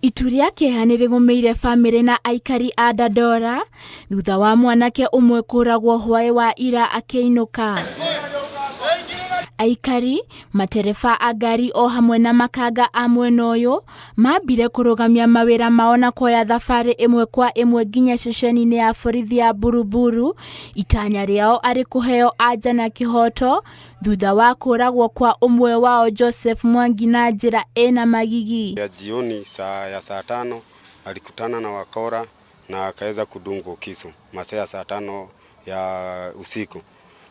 Itu rĩa kĩeha nĩ rĩgũmĩire bamĩrĩ na aikari a Dandora thutha wa mwanake ũmwe kũragwo hwaĩ wa ira akĩinũka. Aikari, matereba a ngari o hamwe na makanga a mwena ũyũ mambire kũrũgamia mawĩra mao na kuoya thabarĩ ĩmwe kwa ĩmwe nginya ceceni-inĩ ya borithi ya Buruburu, itanya rĩao arĩ kũheo anja na kĩhoto thutha wa kũragwo kwa ũmwe wao Joseph Mwangi na njĩra ĩna magigi. Ya jioni saa ya saa 5 alikutana na wakora na akaweza kudungwa kisu masaa ya saa 5 ya usiku.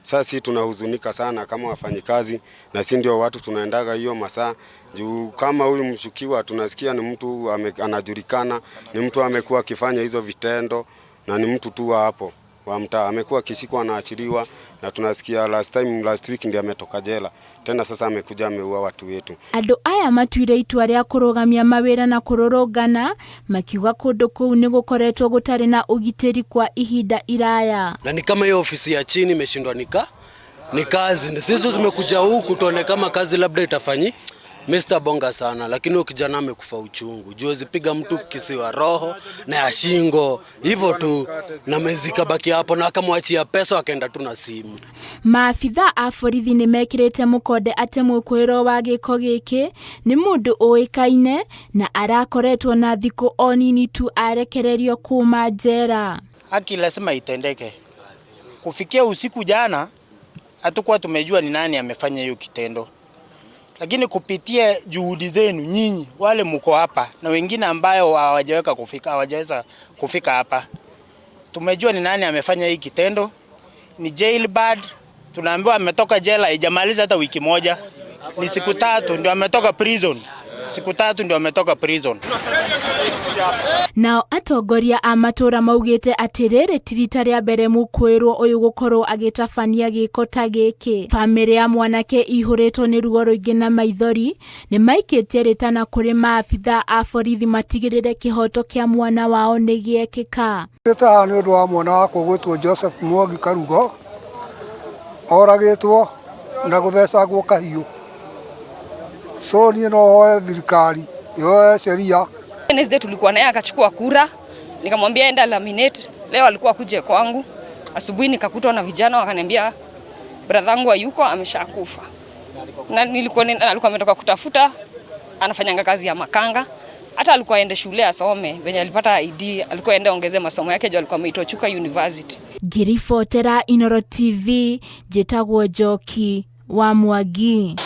Sasa si tunahuzunika sana kama wafanyikazi, na si ndio watu tunaendaga hiyo masaa juu kama huyu mshukiwa tunasikia ni mtu anajulikana, ni mtu amekuwa akifanya hizo vitendo na ni mtu tu wa hapo wa mtaa, amekuwa akishikwa anaachiliwa, na tunasikia last time, last week ndiye ametoka jela tena, sasa amekuja ameua watu wetu. Andũ aya matuire itua rĩa kũrũgamia mawĩra na kũrũrũngana makiuga kũndũ kũu nĩ gũkoretwo gũtarĩ na ũgitĩri kwa ihinda iraya. Na ni kama hiyo ofisi ya chini imeshindwa ni kazi. Sisi tumekuja huku tuone kama kazi labda itafanyi. Mr. Bonga sana, lakini huyo kijana amekufa uchungu. Juu piga mtu kisiwa roho na ya shingo hivyo tu, na mezika baki hapo, na akamwachia pesa, akaenda tu na simu. Maabitha a borithi nĩ mekĩrĩte mũkonde atĩ mwĩkũĩrwo wa gĩko gĩkĩ nĩ mũndũ ũĩkaine na arakoretwo na thikũ o nini tu arekererio kuma njera. Haki lazima itendeke. Kufikia usiku jana, hatukuwa tumejua ni nani amefanya hiyo kitendo, lakini kupitia juhudi zenu nyinyi wale mko hapa na wengine ambayo hawajaweza kufika hapa, tumejua ni nani amefanya hii kitendo. Ni jailbird, tunaambiwa ametoka jela, haijamaliza hata wiki moja, ni siku 3 ndio ametoka prison, siku 3 ndio ametoka prison. Nao atongoria a matũra maugĩte atĩ rĩrĩ ti rita rĩa mbere mũkũĩrwo ũyũ gũkorwo agĩtabania gĩko ta gĩkĩ. Bamĩrĩ ya mwanake ihũrĩtwo nĩ ruo rũingĩ na maithori nĩ maikĩtie rĩtana kũrĩ maabitha a borithi matigĩrĩre kĩhoto kĩa mwana wao nĩ gĩekĩka. Njũkĩte haha nĩ ũndũ wa mwana wakwa ũgwĩtwo Joseph Mwangi Karugo, oragĩtwo na gũthecangwo kahiũ. So niĩ no hoe thirikari yoe sheria. Wednesday tulikuwa naye akachukua kura, nikamwambia enda laminate. Leo alikuwa kuje kwangu asubuhi, nikakutwa na vijana wakaniambia brother yangu hayuko, ameshakufa. Na nilikuwa alikuwa ametoka kutafuta, anafanyanga kazi ya makanga. Hata alikuwa aende shule asome, venye alipata ID alikuwa aende ongeze masomo yake juu alikuwa ameitwa Chuka University. Ngĩribotera Inooro TV, njĩtagwo Njoki wa Mwangi.